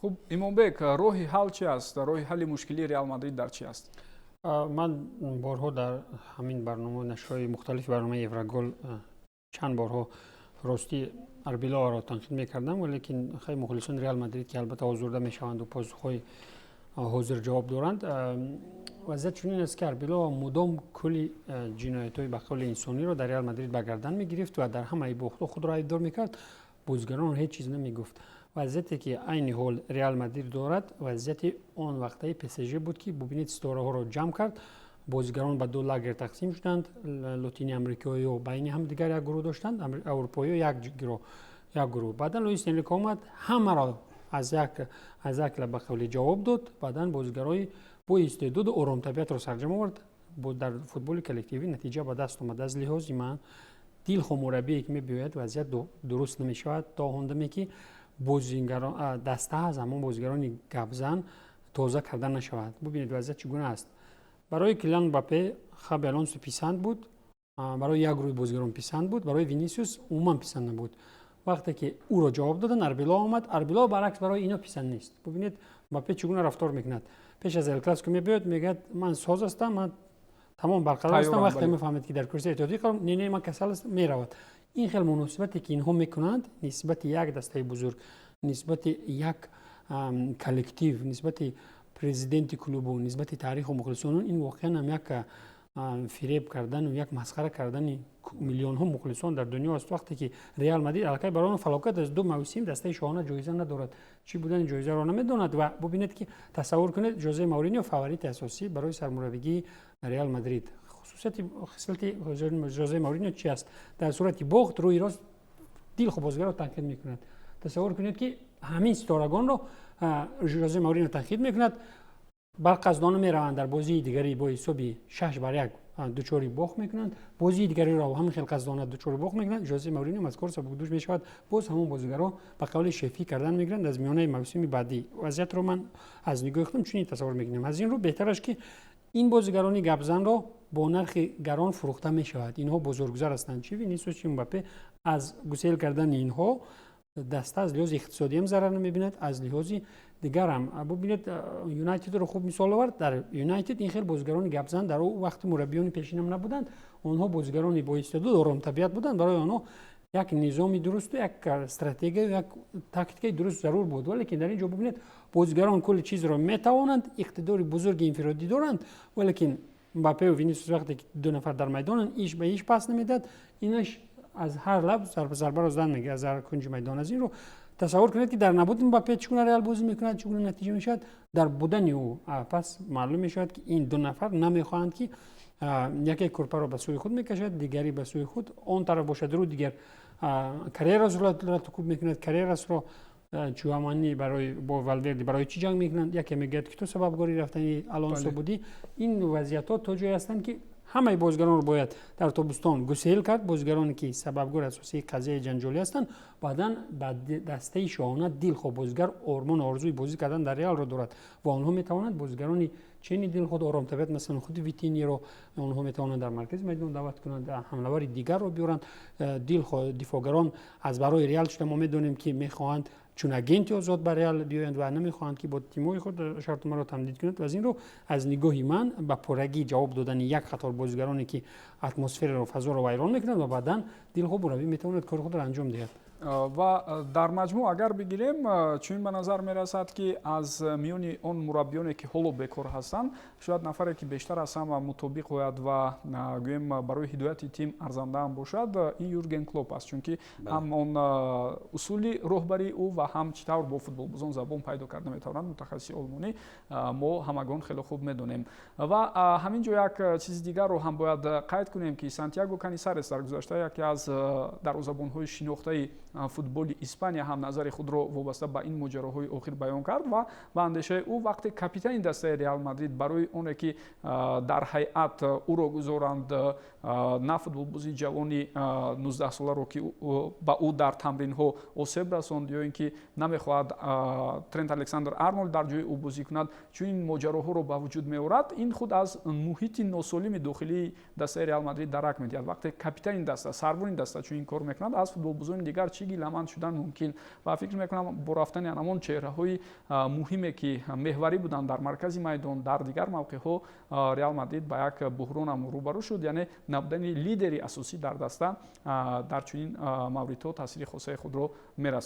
Хуб, Имонбек, роҳи ҳал чи аст? Роҳи ҳалли мушкилии Реал Мадрид дар чи аст? Ман борҳо дар ҳамин барнома, нашрҳои мухталифи барномаи Еврогол, чанд борҳо ростӣ Арбелоаро танқид мекардам, валекин хеле мухлисони Реал Мадрид, ки албатта озурда мешаванду посухҳои ҳозир ҷавоб доранд. Вазъият чунин аст, ки Арбелоа мудом кулли ҷиноятҳои ба қавли инсониро дар Реал Мадрид ба гардан мегирифт ва дар ҳамаи бохтҳо худро айбдор мекард, бозигаронро ҳеҷ чиз намегуфт. Вазъияте ки айни ҳол Реал Мадрид дорад, вазъияти он вақтаи ПСЖ буд, ки бубинед, ситораҳоро ҷамъ кард, бозигарон ба ду лагер тақсим шуданд: лотини амрикоиё байни ҳамдигар як гурӯҳ доштанд, аврупоиё як гурӯҳ. Баъдан Луис Энрике омад, ҳамаро аз як лаб ба қавли ҷавоб дод. Баъдан бозигарои бо истеъдоду оромтабиатро сарҷам овард, дар футболи коллективӣ натиҷа ба даст омад. Аз лиҳози ман, дилхоҳ мураббие ки мебиёяд, вазъият дуруст намешавад, то он даме ки бозигарон, даста аз ҳамон бозигарони гапзан тоза карда нашавад. Бубинед, вазъият чӣ гуна аст. Барои Килиан Мбаппе Хаби Алонсо писанд буд, барои як гурӯҳи бозигарон писанд буд, барои Винисиус умуман писанд набуд. Вақте ки ӯро ҷавоб доданд, Арбелоа омад. Арбелоа баръакс барои ино писанд нест. Бубинед, Мбаппе чӣ гуна рафтор мекунад. Пеш аз Эл Классико мебиёяд, мегӯяд: «Ман соз ҳастам, ман тамом барқарор ҳастам». Вақте мефаҳмед, ки дар курсии эҳтиётӣ қарор, «Не, не, ман касал ҳастам», меравад. Ин хел муносибате ки инҳо мекунанд нисбати як дастаи бузург, нисбати як коллектив, нисбати президенти клубу, нисбати таъриху мухлисон, ин воқеан ҳам як фиреб кардану як масхара кардани миллионҳо мухлисон дар дунё аст. Вақте ки Реал Мадрид аллакай барои он фалокат аст, ду мавсим дастаи шоҳона ҷоиза надорад, чӣ будани ҷоизаро намедонад. Ва бубинед, ки тасаввур кунед, Жозе Мауриньо фаворити асосӣ барои сармураббигии Реал Мадрид. Хусусияти, хислати Жозе Мауриньо чи аст? Дар сурати бохт рӯи рост дилхоҳ бозигарро танқид мекунад. Тасаввур кунед, ки ҳамин ситорагонро Жозе Мауриньо танқид мекунад, барқасдона мераванд, дар бозии дигарӣ бо ҳисоби 6-1 дучори бохт мекунанд, бозии дигариро ҳамин хел қасдона дучори бохт мекунанд. Жозе Мауриньо аз кор сабукдӯш мешавад. Боз ҳамон бозигарро ба қавли шефӣ кардан мегиранд. Аз миёнаи мавсими баъдӣ вазъиятро ман аз нигоҳи худам чунин тасаввур мекунам. Аз ин рӯ беҳтараш, ки ин бозигарони гапзанро бо нархи гарон фурӯхта мешавад. Инҳо бозоргузар ҳастанд, чи Винисиус, чи Мбаппе. Аз гусел кардани инҳо даста аз лиҳози иқтисодиам зарар намебинад, аз лиҳози дигарам. Бубинед, Юнайтедро хуб мисол овард. Дар Юнайтед ин хел бозигарони гапзан дар вақти мураббиёни пешинам набуданд. Онҳо бозигарони боистеъдод, оромтабиат буданд. Барои онҳо як низоми дурусту як стратегия, як тактикаи дуруст зарур буд. Валекин дар ин ҷо бубинед, бозигарон кулли чизро метавонанд, иқтидори бузурги инфиродӣ доранд, валекин Мбаппеу Винисиус вақте ки ду нафар дар майдонанд, иш ба иш пас намедиҳад, инаш аз ҳар лаб зарбаро зан мегирад, аз ҳар кунҷи майдон. Аз ин рӯ тасаввур кунед, ки дар набуди Мбаппе чӣ гуна Реал бозӣ мекунад, чӣ гуна натиҷа мешавад. Дар будани ӯ пас маълум мешавад, ки ин ду нафар намехоҳанд, ки яке курпаро ба сӯи худ мекашад, дигаре ба сӯи худ. Он тараф бошад, рӯ дигар Каррерасро латукӯб мекунад. Каррерасро Чуамани барои бо Валверди барои чӣ ҷанг мекунанд? Яке мегӯяд, ки ту сабабгори рафтани Алонсо будӣ. Ин вазъиятҳо то ҷое ҳастанд, ки ҳамаи бозигаронро бояд дар тобистон гусел кард, бозигароне ки сабабгори асосии қазияи ҷанҷолӣ ҳастанд. Баъдан ба дастаи шоҳона дилхоҳ бозигар ормону орзуи бозӣ кардан дар Реалро дорад ва онҳо метавонанд бозигарони чени дилхоҳ, оромтабиат, масалан худи Витиниро онҳо метавонанд дар маркази майдон даъват кунанд, ҳамлавари дигарро биёранд. Дилхоҳ дифоъгарон аз барои Реал шуда, мо медонем, ки мехоҳанд чун агенти озод ба Реал биёянд ва намехоҳанд, ки бо тимҳои худ шартномаро тамдид кунанд. Аз ин рӯ, аз нигоҳи ман, ба пуррагӣ ҷавоб додани як қатор бозигароне, ки атмосфераро, фазоро вайрон мекунанд, ва баъдан дилхоҳ мураббӣ метавонад кори худро анҷом диҳад. Ва дар маҷмӯъ агар бигирем, чунин ба назар мерасад, ки аз миёни он мураббиёне, ки ҳоло бекор ҳастанд, шояд нафаре, ки бештар аз ҳама мутобиқ ояд ва гӯем, барои ҳидояти тим арзандаам бошад, ин Юрген Клоп аст, чунки ҳам он усули роҳбарии ӯ ва ҳам чӣ тавр бо футболбозон забон пайдо карда метавонад, мутахассиси олмонӣ, мо ҳамагон хеле хуб медонем. Ва ҳамин ҷо як чизи дигарро ҳам бояд қайд кунем, ки Сантьяго Канисарес, дар гузашта яке аз дарвозабонҳои шинохтаи футболи Испания, ҳам назари худро вобаста ба ин моҷароҳои охир баён кард ва ба андешаи ӯ, вақте капитани дастаи Реал Мадрид барои оне ки дар ҳайат ӯро гузоранд, на футболбози ҷавони 19-соларо, ки ба ӯ дар тамринҳо осеб расонд, ё ин ки намехоҳад Трент Александр Арнолд дар ҷои ӯ бозӣ кунад, чунин моҷароҳоро ба вуҷуд меорад, ин худ аз муҳити носолими дохилии дастаи Реал Мадрид дарак медиҳад. Вақте капитани даста, сарвони даста чунин кор мекунад, аз футболбозони дигар чӣ Чӣ гиламанд шудан мумкин? Ва фикр мекунам, бо рафтани анамон чеҳраҳои муҳиме, ки меҳварӣ буданд дар маркази майдон, дар дигар мавқеъҳо, Реал Мадрид ба як буҳронам рӯбарӯ шуд. Яъне набудани лидери асосӣ дар даста дар чунин мавридҳо таъсири хосаи худро мерасонад.